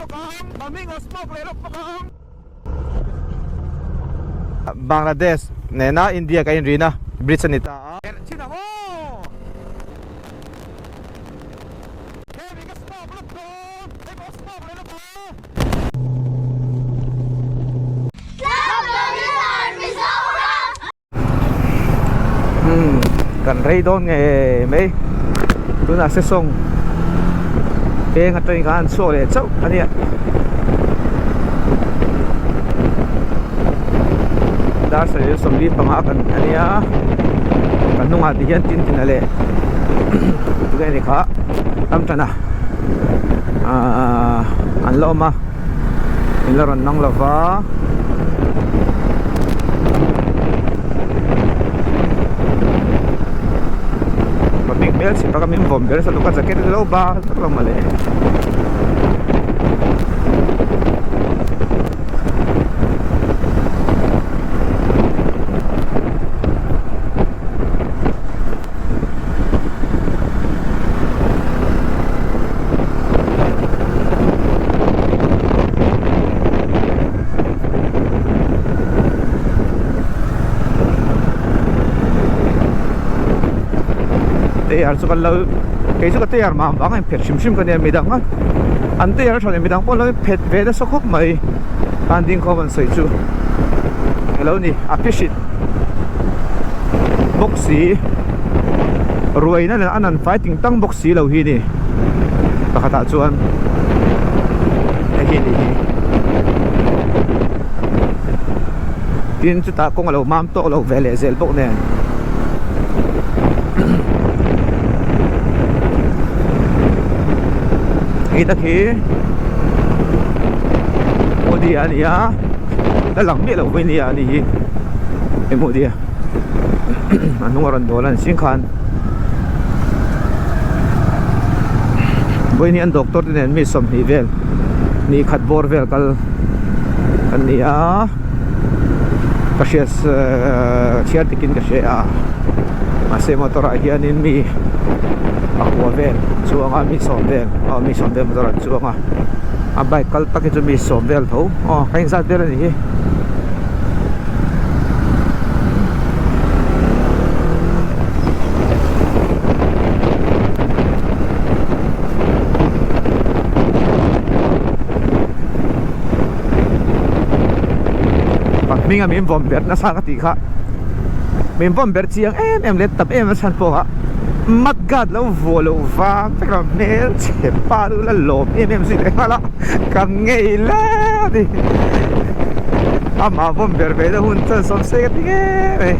bawk ang Maming aw smoke leh lawk bawk ang. Bangladesh nena India ka inrina bridge a ni ta a. Herh chin ang aw. Hemi ka smoke lawk dawn hei pawh smoke leh lawk ang. Umm kan rei dawn ngei mai tunah sesawng peng atangin khan an chhuak leh chauh a nia dar sarih 45 kan a nia kan hnungah ti hian tin tin a leh tunge ni kha tam tan a ahh an la awm a in la rawn nang lova. Pahnih hmel chhe tak a min vawm ber sa tuk a jacket hi lo bal tak lo mawle. Tayar chu kan lo kei chu ka tayar mah vang a inphet hrim hrim ka nia midang a an tayar a tha leh midang pawh an lo inphet ve nasa khawp mai an ding khawm an sawi chu alo ni a phihrit bawk si ruaina nen an an fighting tang bawk si lo hi ni pakhatah chuan hei hi nih hi tin chutah kawng alo mam tawk lo ve leh zel bawk nen hei tak hi Modi a ni a la lang miah lo mai nia a ni hi hei Modi a a hnung a rawn dawl a ni sing khan vawiin hi an doctor te nen mi 20 vel ni khat bawr vel kal kan ni a ka hriat chhiar dikin ka hria a mahse motor ah hianin mi pakua vel chuang a mi sawm vel aw mi sawm vel motor ah an chuang a a bike kal tak hi chu mi sawm vel tho aw ka inzat vel a nih hi. Hminga min vawm ber nasa ka tih kha min vawm ber chiang em em leh tam em a chhan pawh a mud guard lo vuah loh vang vek a hmel chhe pa chu la lawm em em zui leh nghal a ka ngei hle a ni amah vawm ber ve na hun chuan sawm se ka ti ngei mai.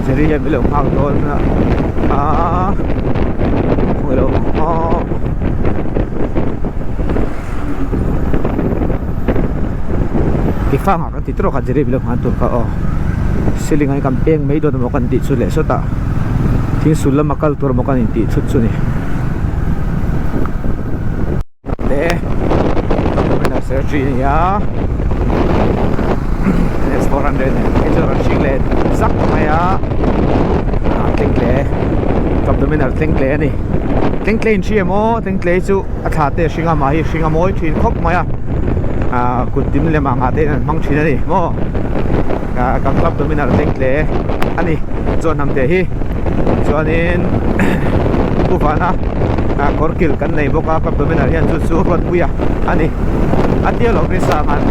Jerry hian min lo nghak dawn a aaa khawi lo aw Kifanga kan ti tawk a Jerry min lo nghah tur kha aw ceiling ah hian kan peng mai dawn emaw kan tih chu leh sawtah thing sul lama kal tur emaw kan intih thut chu ni. Le document surgery a ni a S400 hei chu a rawn hring leh zak mai a ah thleng tle abdominal thleng tle a ni thleng tle in hria maw thleng tle chu a thla te a hring a mah hi a hring a mawi thin khawp mai a ah kut dim lem ang ah te hian an hmang thin a ni maw ah kan abdominal thleng tle a ni chuan hnam te hi chuanin pu vana ah kawr kilh kan nei bawk a club dominar hian chu chu ruatpui a a ni a tia lo rin sang an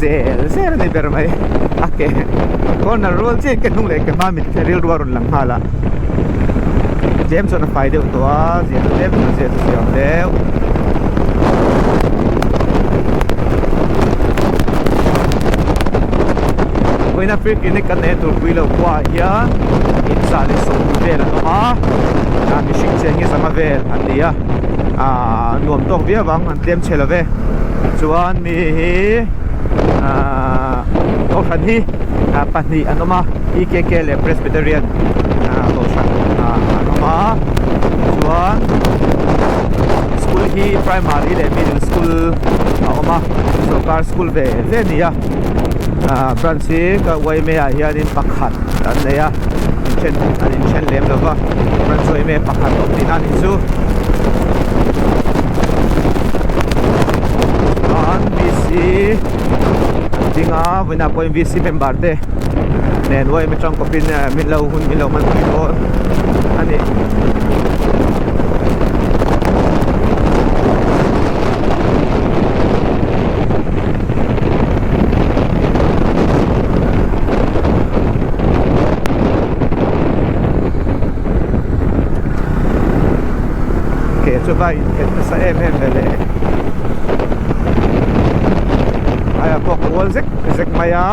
zel zel a ni ber mai a ke corner rual chiah in ke hnung leh ke hma mit rilru a rawn lang nghal a tlem chuan a fai deuh tawh a zia chu tlem chuan zia chu zia awm deuh. Vawiina free clinic kan neih a tur pui lo khua ah hian in za leh sawmhnih vel an awm a ah mihring cheng hi zanga vel an ni a ah nuam tawk viau ang an tlem chhe lo ve chuan mi hi ah kohhran hi ah pahnih an awm a EKK leh Presbyterian ah kohhran ah an awm a chuan school hi primary leh middle school a awm a sorkar school ve ve a ni a ah branch hi ka yma ah hianin pakhat an nei a inthen an inthen lem lo va branch yma pakhat awm tihna a nih chu chuan VC an ding a vawiinah pawhin VC member te nen yma tangkawpin min lo hun min lo hman pui dawn a ni. Ke chu va inkhelh nasa em em ve le aia pawh ka ual zek zek mai a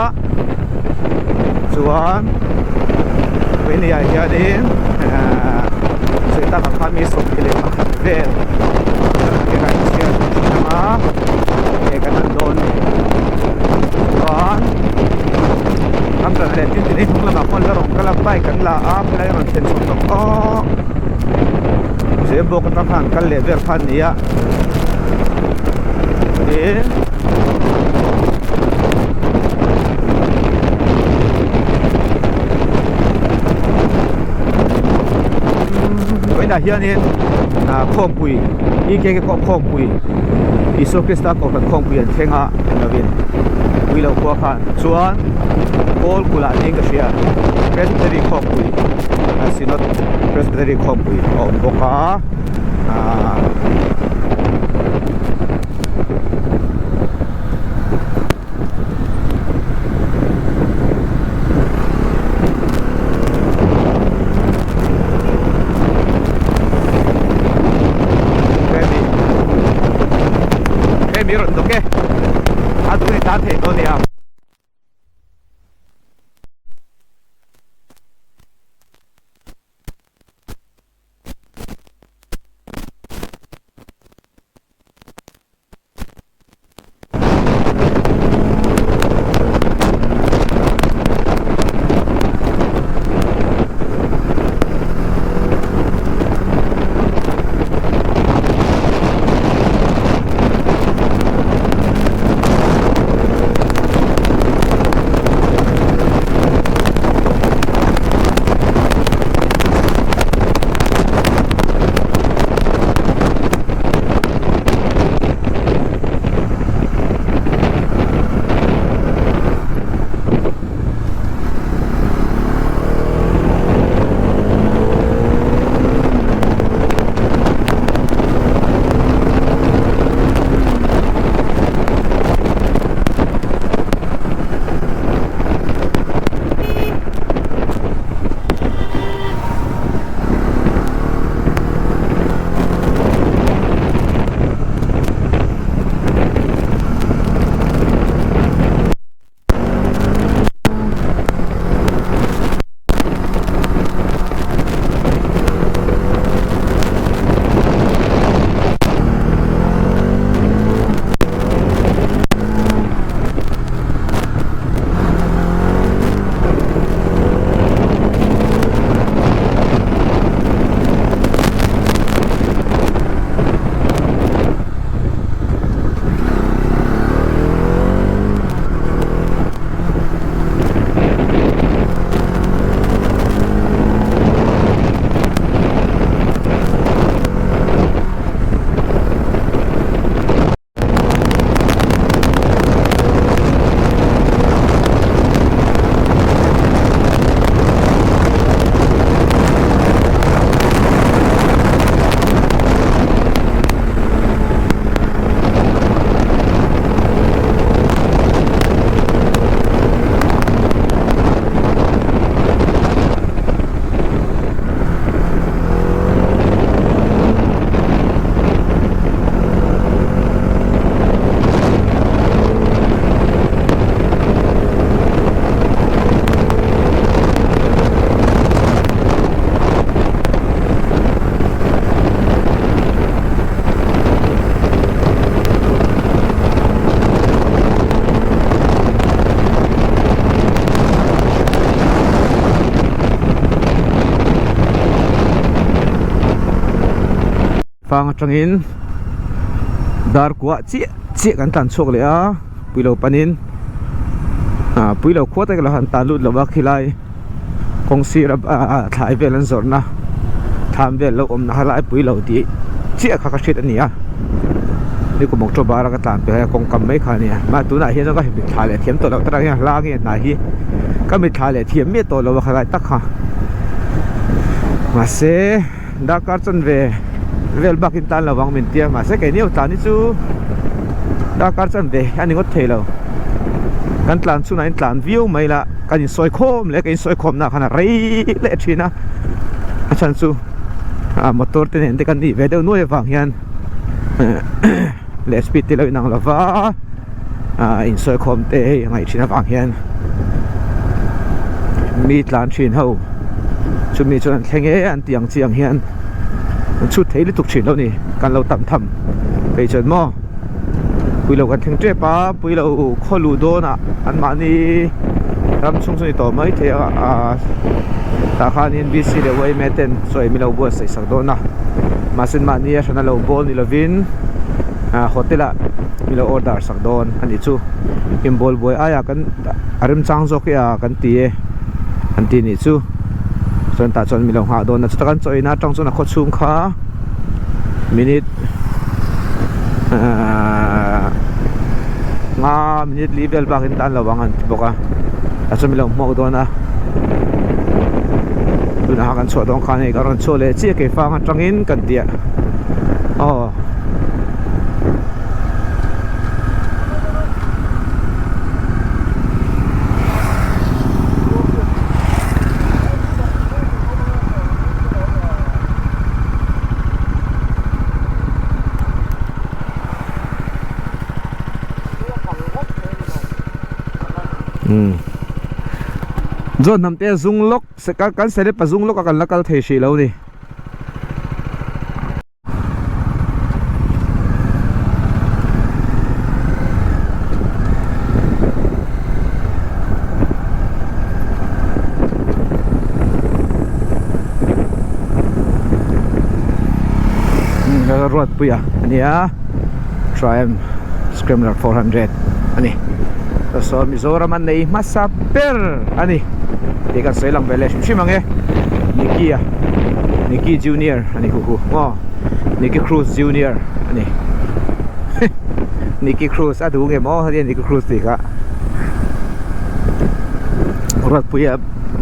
chuan vawinia hianin ahh sawi tak ang khan mi 21 vel a he kan han dawn a ni chuan ram tlan leh tin tin hnung lamah khawn la rawn kal a bike an la a helai a rawn thlen chhuak tawh aw zebawk atang khan an kal leh vel kha a ni a tin. Vawiinah hianin ah khawmpui EKK pawh khawmpui Isua Krista kohhran khawmpui an thleng a englovin pui loh khua khan chuan kawl kulh ah niin ka hria Presbytery khawmpui Synod Presbytery khawmpui a awm bawk a ah. Hemi rawn dawk e a duh ni tan thei dawn nia. Keifang atangin dar kuah chiah chiah kan tlan chhuak leh a Puilo panin ah Puilo khua te ka lo han tan lut lo a khilai kawng sir a thlai vel an zawrhna thlam vel lo awmna kha lai Puilo tih chiah kha ka hriat a ni a nikum October a ka tlan pe a kawng kam mai kha a ni a mahse tunah hian ka mitthla leh thiam tawh loh tak ang hla nge hnai hi ka mitthla leh thiam miah tawh lo a khalai tak kha mahse. Darkar chanve vel bakin tan lo vang min tia mahse keini ho tlan hi chu darkar chanve a ni ngawt thei lo kan tlan chhunah in tlan viau mai la kan insawi khawm leh kan insawi khawm nah khan a rei leh thin a a chhan chu ah motor te nen te kan nih ve deuh nuai avang hian leh speed te lo inang lo va ah insawi khawm te hei a ngaih thin avang hian mi tlan thin ho chumi chuan an thleng e an tih ang chi ang hian an chhut thei lutuk thin lo ni kan lo tam tham phei chuan maw puilo kan thleng tep a puilo khaw luh dawnah an mahni ram chhung chu ni tawh mai thei a ah tah khanin B C leh Y M A ten chaw ei min lo buatsaih sak dawn a mahse mahni a hrana lo bawl ni lovin ah hotel ah min lo order sak dawn a nih chu inbawl buai aiah kan a remchang zawk hi a kan ti e an ti nih chu chuan tah chuan min lo nghah dawn a chuta kan chaw ina atang chuan a khaw chhung kha minute ahh nga minute li vel bak in tan lo ang an ti bawk a tah chuan min lo hmuak dawn a tunah kan chhuah dawn khan hei ka rawn chhuah leh chiah keifang atangin kan tih a aw. Zawn hnam te zung lawk kan selepa zung lawk a kan la kal thei hrih lo ni. Ruatpuia a ni a Triumph Scrambler 400 a ni saw Mizoram a nei hmasa ber a ni tih kan sawi lang ve leh hrim hrim ang e Nicky a Nicky Junior a ni hu hu maw Nicky Cruz Junior a ni Nicky Cruz a duh nge maw hetiang Nicky Cruz tih kha Ruatpuia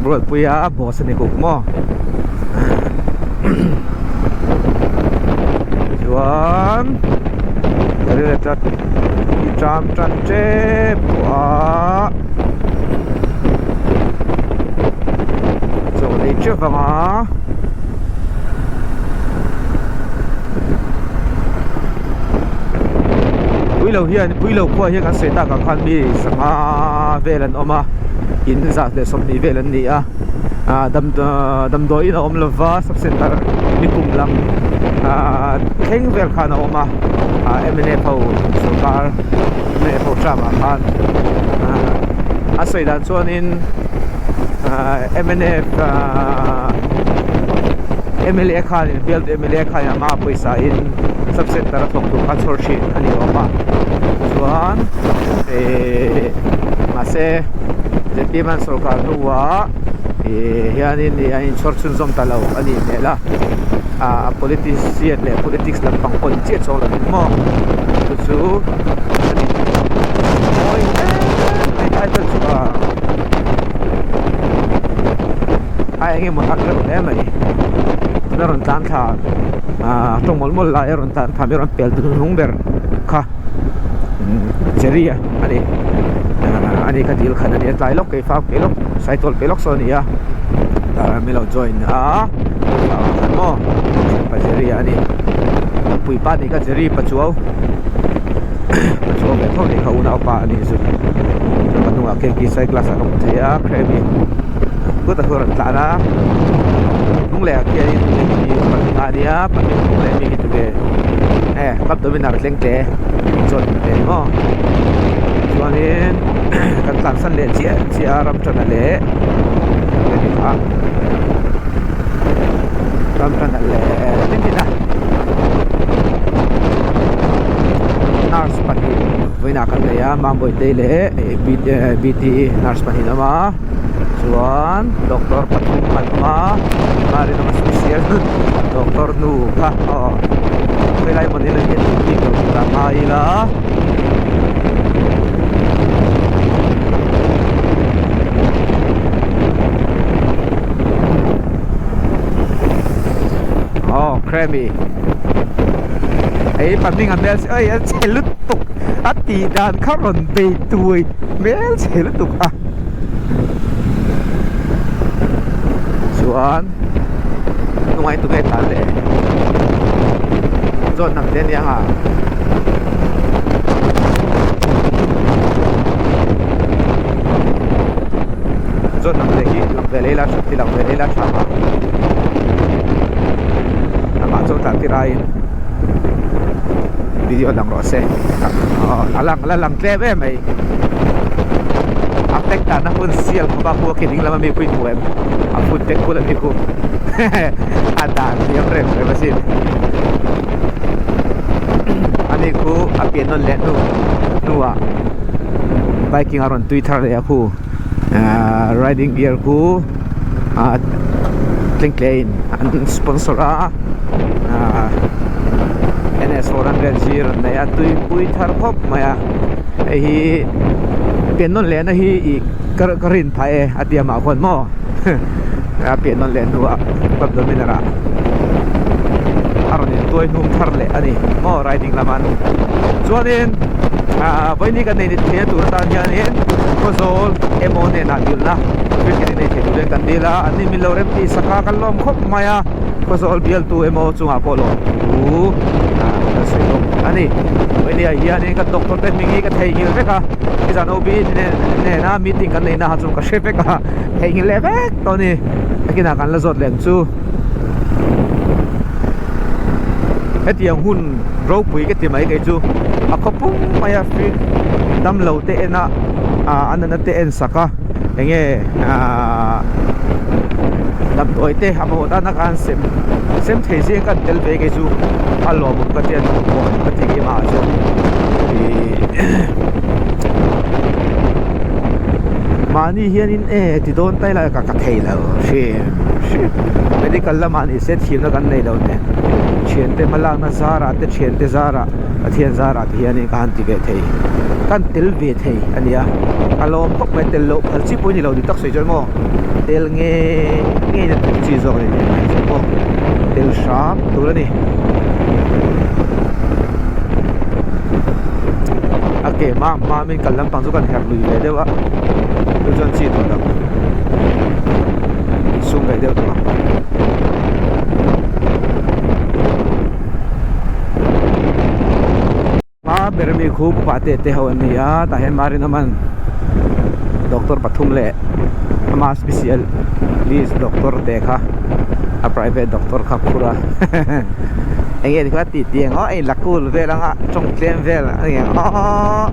Ruatpuia boss a ni hu maw chuan i tram tan tep tawh a chaw lei teuh vang a. Puilo hian Puilo khua hian kan sawi tak ang khan mi sangha vel an awm a in zat leh sawmhnih vel an ni a ah damdawiin a awm lova sub center nikum lam ah thleng vel khan a awm a ah mnf ho sorkar mnf ho term ah khan ah a sawi dan chuanin ah mnf ah mla khanin bialtu mla khanin ama pawisa in sub center a thawk tur kha chhawr thin a ni awm a chuan ehh mahse zpm an sorkar hnuah ehh hianin ih an inchhawr chhunzawm ta lo a nih hmel a ah politician leh politics lampang pawh ni chiah chuang lovin maw chu chu a ni mawi hle mai title chu a a eng emaw tak reuh hle mai tuna rawn tlan thla ah tawng mawlh mawlh lai a rawn tlan thla mai a rawn pel hnung ber kha cherry a ani ah ani ka dil khat ani a tlai lawk kei fak pe lawk saitawl pe lawk saw ani a tah min lo join a maw pa jerry a ani puipa nih kha jerry pachuau pachuau ve tho nih kha unaupa ani chu chuan ka hnungah khian khi cyclist ah ka hmu thei a kremi kut a thu a rawn tlan a hnung leh ah khianin mi pahnih a nia pahnih hnung leh mi hi chu ve e cup dominar thleng tle chuan hle ni maw chuanin kan tlansan leh chiah chiah a ram tana leh ram tana leh tin tin a. Nurse pahnih vawiinah kan nei a Mambawihtei leh BT nurse pahnih an awm a chuan doctor pathum an awm a Marinawma special doctor nu kha aw khawilai hmun hi lan en bik lo tur a ngai ila. Aw Kremi Hei pahming a hmel oi a chhe lutuk a tih dan kha rawn bei tui hmel chhe lutuk a chuan hnungah hian tunge tlan leh zawn hnam te ania nga zawn hnam te hi lang ve leh ila ti lang ve leh ila tha ang amah chu tlan tir aiin video lang rawh se a lang la lang tlem em mai a pack dahna hmun sial khawp a khu a khi ding lam ami khu i hmu em a food pack bul ami khu a dan thiam rem rem asin ani khu a pian nawn leh hnu hnuah biking a rawn tui thar leh a khu ahh riding gear khu ah tlengtle in an sponsor a ah N_S 400 G rawn nei a tuipui thar khawp mai a hei hi pian nawn lehna hi ih ka ka rin phah e a ti amah khuan maw a pian nawn leh hnuah club dominar ah a rawn intuai hnum thar leh a ni maw riding lama an chuanin ah vawiin kan nei theihna tur atan hianin khawzawl emaw hnenah dilna cricket in ei thei turin kan dil a an ni min lo rem tih sak a kan lawm khawp mai a khawzawl bialtu emaw chungah pawh lawm thu ah kan sawi bawk a ni vawiin ah hianin kan doctor te hming hi ka theihnghilh vek a nizan OB hnena meeting kan neihna ah chuan ka hre vek a theihnghilh leh vek tawh a ni nakinah kan la zawt leh ang chu hetiang hun ropui ka ti mai kei chu a khaw pum mai a free damlo te en a ah a natna te en sak a enge ah damdawi te a mamawh tana khan sem sem thei zing kan tel ve kei chu a lawmawm ka tia nuam ka ti em a chuan ih mahni hianin e ti dawn ta ila ka ka thei lo hrim hrim medical lamah ni se thiamna kan nei lo nen thiante hmalakna zarah te thiante zarah Pathian zarah te hianin ka han ti ve thei kan tel ve thei a nia a lawm khawp mai tel loh phal chi pawh ni lo dik tak sawi chuan maw tel nge nge na tur chi zawk a ni tih mai chu maw tel hram tur a ni a ke mam mam in kal lampang chu kan herh lui ve deuh a chu chuan chi tawh lo sum ve deuh tawh ang. Hma ber ami khu pupa te te ho an ni a tah hian Marinawman doctor pathum leh ama specialist doctor te kha a private doctor kha phur a eng nge tikha tih tih ang aw a inla cool vel anga tawng tlem vel a ni ang aw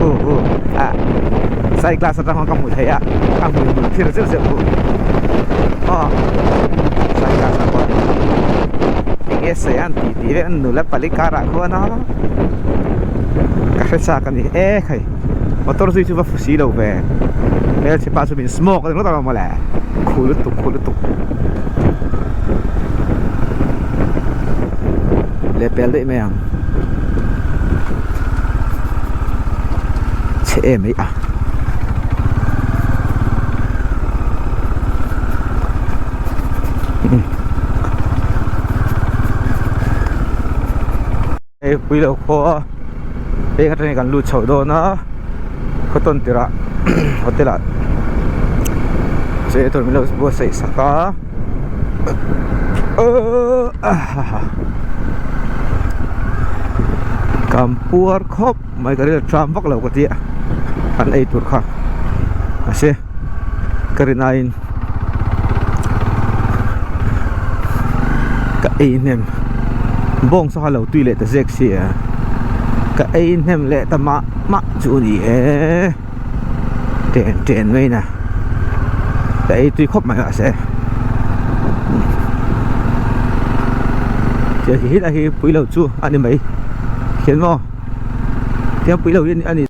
hu hu ah side glass atang khan ka hmu thei a a hmui hmul phir zeuh zeuh khu aw side glass ah pawh eng nge sawi an tih tih vel an nula pali karah khuan a ka hre chak a ni e khai motor zui chu va fu si lo ve hmelchhe pa chu min smoke a ni ringawt alawm mawle khu lutuk khu lutuk leh pel daih mai ang chhe em mai a. Hei pui lo khua peng atangin kan lut chho dawn a khaw tawn tirh ah hotel ah che tur min lo buatsaih sak a kan puar khawp mai ka rilru tram vak lo ka tia an ei tur kha mahse ka rin aiin ka ei hnem bawng saw kha lo tui leh ta zek sia ka ei hnem leh ta mah mah chu a ni e chen chen mai na ka ei tui khawp mai mahse. Hi helai hi pui lo chu a ni mai khian maw tiang pui lo hi a ni.